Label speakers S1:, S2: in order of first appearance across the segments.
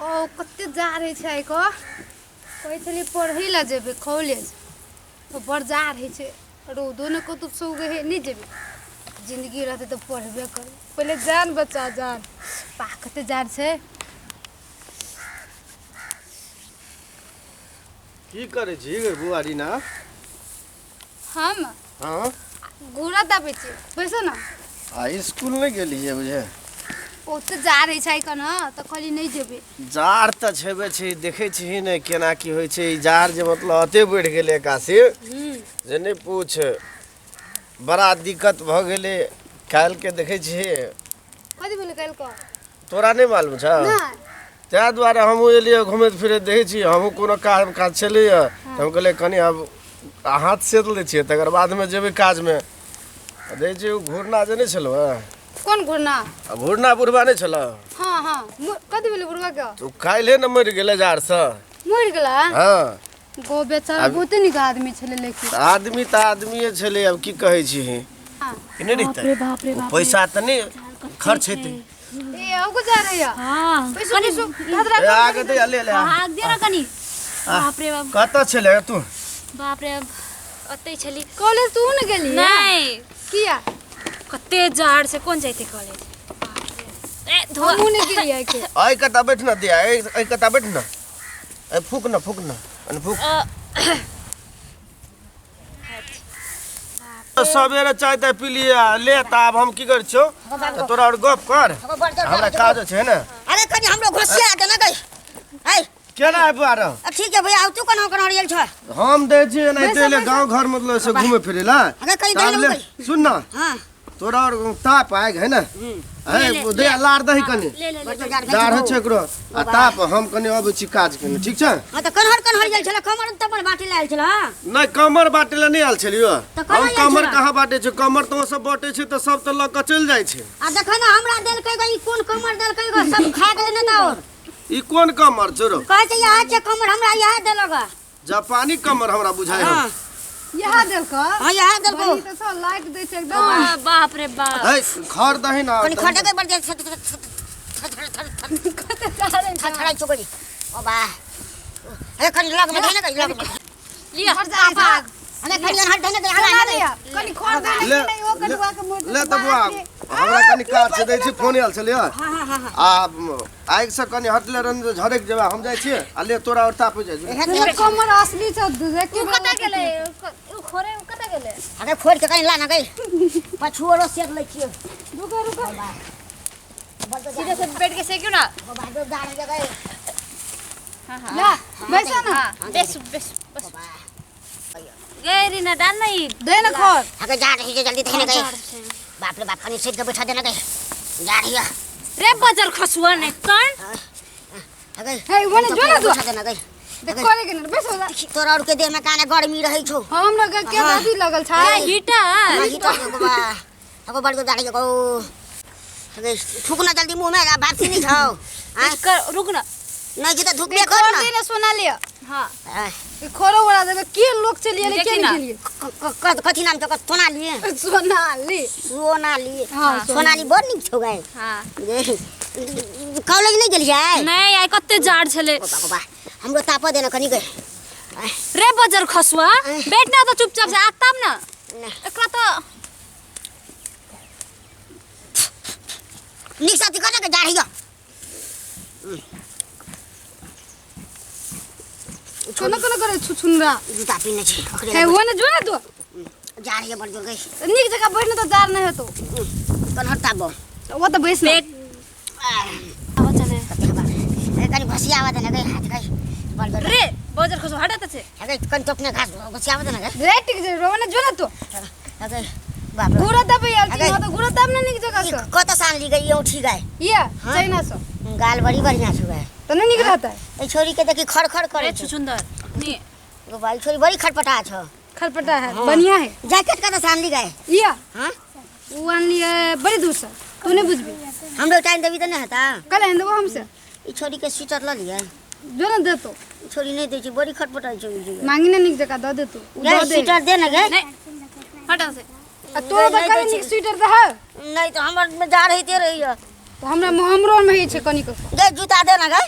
S1: ओ कते जाड़ होइ छै आइ कऽ। कहै छलियै पढ़ै लए जेबै कॉलेज, तऽ बड़ जाड़ होइ छै, रौदो नहि कतहुसँ उगै हइ। नहि जेबै, जिन्दगी रहतै तऽ पढ़बे करबै। पहिले जान बचा जान। बा, कते जाड़ छै।
S2: की करै छी गै बौआ रीना?
S1: हम?
S2: हँ।
S1: घूरा दाबै छी, बैसो ने।
S2: आ स्कूल नहि गेलियै बुझे?
S1: ओते जाड़ होइ छै कन, तऽ कहली नहि जेबै।
S2: जाड़ तऽ छेबे छै, देखै छही ने केना की होइ छै। ई जाड़ जे मतलब एते बढ़ि गेलै एकासी जे नहि पूछ, बड़ा दिक्कत भऽ गेलै। काल्हिके देखै छिही।
S1: कथी भेलै काल्हि कऽ?
S2: तोरा नहि मालूम छौ?
S1: नहि।
S2: ताहि दुआरे हमहूँ एलियै घुमैत फिरैत, देखै छी हमहूँ कोनो काज काज छलैए तऽ हम कहलियै कनि आब हाथ सेद लै छियै, तकर बादमे जेबै काजमे। आ देखै छियै ओ घूरना जे नहि छलौ हँ।
S1: कोन घूरना?
S2: आ घूरना बुढ़बा नहि छलौ?
S1: हँ, कथी भेलै बुढ़बा के?
S2: तऽ ओ काल्हिए ने मरि गेलै जाड़सँ।
S1: मरि गेलै?
S2: हँ।
S1: गो बेचारा बहुते नीक आदमी छलै लेकिन।
S2: आदमी तऽ आदमीए छलै, आब की कहै छी।
S1: हँ।
S2: कि नहि रहितै?
S3: बाप रे बाप रे
S2: ओ
S3: बाप रे।
S2: पैसा तऽ नहि खर्च हेतै।
S1: ए अगु जा रही है।
S3: हाँ।
S1: पैसो पैसो धदरा।
S2: ए आगे दे, ले ले।
S3: हाँ, आग दे ना कनी। बाप रे बाप।
S2: कतऽ छलै तू?
S3: बाप रे, ओतै छली।
S1: कॉलेज तू ने गेली?
S3: नहीं।
S1: किया?
S3: कते जाड़ से कोन जाइते कॉलेज? ए धुआ।
S1: हमहूँ नहीं गेलियै के।
S2: एहि कता बैठ न दिया, एहि कता बैठ न। ए फूक न, फूक न, अन फूक। सवेरे चाय ताय पी लियै, ले तऽ आब हम की करै छियौ तऽ तोरा आओर गप कर, हमरा काज छै ने।
S4: अरे कनि हमरो घोसिया दे ना गई। ऐ
S2: केना आबि आर?
S4: ठीक है भैया, तू कोना कोना रियल छ?
S2: हम दै छियै एनाहिते ले गाँव घर मतलब से घूमे फिरे ला।
S4: अरे कनि
S2: तऽ आब
S4: दही
S2: ले,
S4: ने।
S2: सुन न।
S4: हां।
S2: तोरा आओर ताप आगि है ने, है दे लार दही कनि।
S3: ले ले ले।
S4: बड़ जोर
S2: जाड़ होइ छै एकरो आ ताप। हम कनि अबै छी काज केने, ठीक छै?
S4: हां, तऽ कन्हर कन्हर गेल छल, कमर तमर बाटे लायल छल? हां।
S2: नहि, कमर बाटे लए नहि आयल छलियो।
S4: तऽ कोना
S2: हम
S4: आयल
S2: कमर
S4: छलऽ?
S2: कहाँ बाटे छै? कमर तऽ ओ सब बाटे छै तऽ सब तऽ लऽ कऽ चलि जाइ छै।
S4: आ देखै ने, हमरा देलकै ग, ई कोन कमर देलकै ग? सब खा गेलै ने तऽ और।
S2: ई कोन कमर छौ रौ?
S4: कहै छै इएह छै कमर, हमरा इएह देलक ग।
S2: जापानी कमर हमरा बुझाइ
S4: हां।
S2: हौ।
S1: इएह देलक?
S4: हां, इएह देलको।
S1: बड़ी तऽ सब लाइक दै छै एकदम।
S3: बाप रे बाप।
S2: है खर दही ने।
S4: कनि खटे के बड़ थर थर थर थर थर थर चुकली। ओ बा, अरे कनि लग में धने गई, लग में।
S3: लिया।
S1: मर जा
S3: पापा।
S4: अरे कनि हट धने गई।
S1: चला लिया कनि खोर दे।
S2: ले।
S1: नहीं, ओ कटुआ के मोड़।
S2: ले तऽ बुआ, हमरा कनि काज छै, दै छी फोन आयल छलै।
S4: हां हां हां।
S2: आ आगि से कनि हटले रन झरकि जेबै, हम जाइ छियै। आ ले तोरा आओर ताप जाइ छै।
S1: कमर असली छै देख।
S3: उ कतऽ गेलै? उ खोरे उ कतऽ गेलै?
S4: अरे खोल के कनि ला ना गई, पछुओरो सेक लै छियै।
S1: रुको रुको।
S3: सीधे से बैठ के सेक्यू ना।
S4: हां।
S1: ला बैसो ना।
S3: बेस बेस बस गए रीना, डाल नहीं।
S1: दे ना खोर।
S4: अगर जा रही है, जल्दी देने गए। बाप रे बाप, कनि सीट के बैठा देना गए, जा रही है।
S3: रे बजर खसुआ ने कण।
S4: अगर
S1: हे वो ने जो ना दो।
S4: बैठा देना गई।
S1: देख करे के ना, बैसो जा।
S4: तोरा और के देह में काने गर्मी रहै छौ।
S1: हम लोग के दादी लगल छै।
S3: हीटर।
S4: हाँ, हीटर के बा अगो बड़ गाड़ी के गो। अगे थूक ना जल्दी मुंह में, बापसी नहीं छौ? हाँ।
S3: कर, रुक ना।
S4: नहीं जी, तो धूप में कर
S1: खोर
S4: ना।
S1: दे ना सोना लिया।
S3: हाँ।
S1: ई खोरो वाला देबे के लोग चलिए ले के
S3: देखी ना।
S1: नहीं गेलिए।
S4: कथी नाम छौ? सोनाली?
S1: सोनाली।
S4: सोनाली।
S1: हाँ।
S4: सोनाली बड़ नीक छौ गए।
S3: हाँ।
S4: कॉलेज नहीं गेलियै?
S3: नहीं, आइ कते जाड़ छले।
S4: ओ बा, हमरो ताप देना कनि गए।
S3: रे बजर खसुआ, बैठ ना तो चुपचाप से, आग ताप ना।
S4: ना।
S3: एकरा तो
S4: नीक साथी कर के जा रही हो।
S1: कोना कोना करे छुछुनरा।
S4: जूता पिन्ने छी ओकरे।
S1: हे वो ने जो ना दो।
S4: जा रही है बड़ जोर गई।
S1: नीक जगह बैठ ना तऽ जार नहीं हेतौ।
S4: कन्हर ताप।
S1: ओ तऽ बैस ना।
S3: पेट आवा चले।
S4: कनि घसियावा देना गई हाथ गई बड़ जोर।
S3: रे बजर खसुआ, हटा त छे।
S4: अगे कनि टोकने घास घसियावा देना गई।
S1: रे टिक जे रो ने जो ना तो।
S4: अगे बाप रे।
S1: गुड़ा दबे आयल छी।
S4: अगे।
S1: तो गुड़ा दब ना नीक जगह से।
S4: कत सान ली गई औठी गई?
S1: ये चाइना से।
S4: गाल बड़ी बढ़िया छु गए।
S1: तऽ नहीं नीक रहतै?
S4: ए छोरी के देखी, खड़ खड़ करे
S3: रे
S4: छै।
S3: छुछुंदर नी।
S4: गो भाई, छोरी बड़ी खटपटा छ।
S1: खरपटा है, बढ़िया है।
S4: जैकेट कत सान ली गए?
S1: ये
S4: हां।
S1: उ आनलियै बड़ी दूर से, तू नहीं बुझबी।
S4: हमरो टाइम देबी त नहीं हेता।
S1: कल आनि देबो हमसे।
S4: ई छोरी के स्वेटर ल लियै।
S1: जो ना देतो।
S4: ई छोरी नहीं दै छै, बड़ी खटपटाइ छै ई जगह।
S1: मांगी ना नीक जगह दऽ देतो उ।
S4: गए
S1: दऽ दे।
S4: स्वेटर दे न गए।
S3: नहीं, हटा से।
S1: आ तोरो तऽ
S4: नहीं
S1: कनि
S4: दै
S1: नीक
S4: छै।
S1: स्वेटर दऽ है।
S4: नहीं तो हमर में जा रही ते रही है।
S1: तऽ हमरा हमरो मे होइ छै कनिक।
S4: गए, जूता दे ना गए।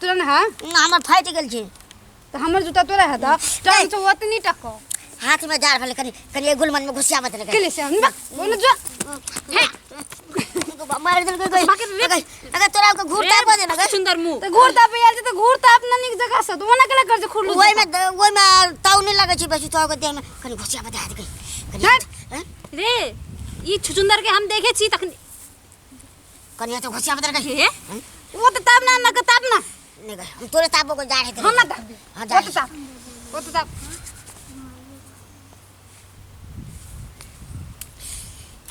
S1: तोरा ना है
S4: ना हमर फाटि गेल छै
S1: त हमर जूता तोरा है त टांग से ओतनी टको
S4: हाथ में जार भेलै कनि कनि एक गुलमन में घुसियाबत रहे
S1: के ले से हम बोल जो
S4: हे मारि देलकै गई अगर तोरा के घूर ताप दे ना गई
S3: सुंदर मुंह
S1: त घूर ताप आयल छै त घूर ताप ना नीक जगह से त ओना केला कर जे खुरलू
S4: ओहि में ओहि में ताव नहीं लगै छै बेसी तोरा के देह में कनि घुसियाबत हाथ गई कनि हैं?
S3: रे ई छुचुंदर के हम देखे छी तखनी
S4: कनि तो घुसियाबत रहे गई
S3: हे
S1: ओ त ताप ना ना के ताप ना
S4: नहीं गई हम तोरे तापो को जा रहे
S1: हम ना ताप
S4: हां
S1: ओ
S4: जा
S1: त ताप ओ त ताप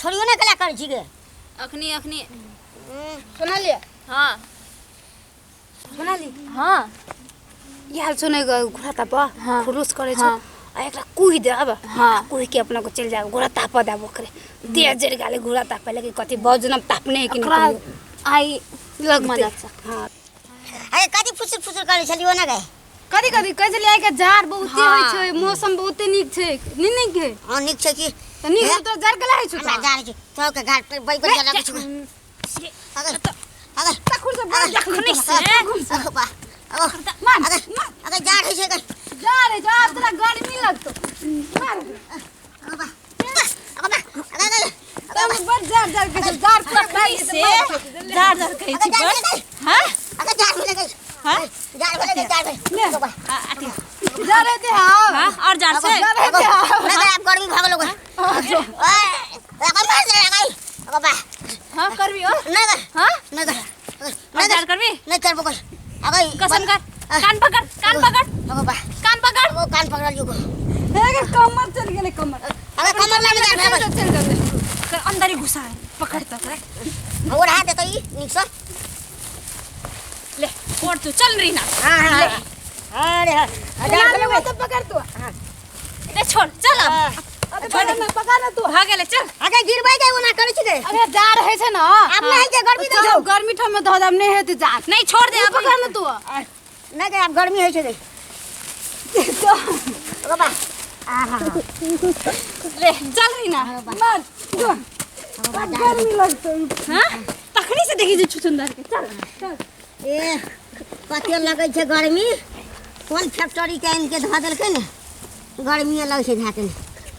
S4: छोड़ियो ना कला कर छी गे
S3: अखनी अखनी
S1: सोनाली
S3: हां
S1: सोनाली
S3: हां
S1: यार सुने घोड़ा ताप
S3: हाँ।
S1: खुलूस करे छो
S3: हाँ।
S1: आ एकरा कुहि देब
S3: हाँ।
S1: कुहि के अपना को चल जाब घोड़ा ताप देब ओकरे देह जरि गेलै घोड़ा तापे लगे कथी बहुत जनम तापने है कि
S3: ओकरा
S1: नहीं
S3: आई
S1: लगते
S3: मजा से।
S1: हाँ
S4: अरे कथी फुसुर फुसुर करै छलियो ना गई
S1: कथी कथी कहै छलियै आइ के जाड़ बहुते
S3: हाँ।
S1: होइ छै मौसम बहुते नीक छै नी नीक है
S4: हां नीक छै की
S1: त नीक
S4: हे?
S1: तो जाड़ केला होइ छौ
S4: हमरा जा रहै छी तोरा के घाट पर बैग पर लगै छै अगर अगर
S1: तखुर से बड़
S3: तखनी से।
S4: अगर बा अगर
S1: मार
S4: अगर अगर जा रहै छै गई
S1: जा रे जा तोरा गर्मी लगतो मार
S4: अगर बा अगर बा अगर
S1: तब बड़ जाड़ जाड़ के छै जाड़ पूरा
S3: तखनी से जार जार कहै छी
S4: अगर जा
S3: बड़
S4: रहै
S3: हां
S4: अगर जा रहै गई
S3: हां
S4: जा रहै जा रहै अगर बा
S3: अथी
S1: जा रे ते हाँ
S3: हां और जार से
S1: जा रहे थे हाँ।
S4: अगर आप गर्मी भागलो गई ओए अगर मार दे गई अगर बा
S3: हां करबी हो
S4: नहीं गई
S3: हां
S4: नहीं गई
S3: और जार करबी
S4: नहीं करबो गई अगर
S3: कसम कर कान पकड़ कान पकड़
S4: अगर बा
S3: कान पकड़
S4: वो कान पकड़ लियो
S1: हे गे कमर चल गेलै कमर
S4: अगर कमर लागे जा रहे
S1: चल गेलै
S3: कर अंदर ही घुसा है पकड़ तो कर
S4: और हाथ देतो ई निक से
S3: ले और तू चल रही ना
S4: हां हां अरे हां
S1: जा रे तो पकड़ तू
S3: ले छोड़ चल अब
S1: अरे पकड़ ना पकड़ ना तू
S3: भागे ले चल
S4: अगर गिरबै गई ओना करै छी गे
S1: अरे जा रहे छै ना
S4: आब नहीं जे गर्मी
S1: चल
S4: दो
S1: गर्मी ठाम में धऽ देब नहीं हेतै जा
S3: नहीं छोड़ दे अब
S1: पकड़ ना तू
S4: नहीं गई आब गर्मी होइ छै गे अगर बा आहा
S3: ले चल रही ना
S1: मार जो गर्मी लगतौ
S3: हां तखनी से देखी जे छुचुंदर के चल चल
S4: ए कते लगै छै गर्मी कोन फैक्ट्री के आनि के धऽ देलकै ने गर्मी लगै छै धऽ के ने।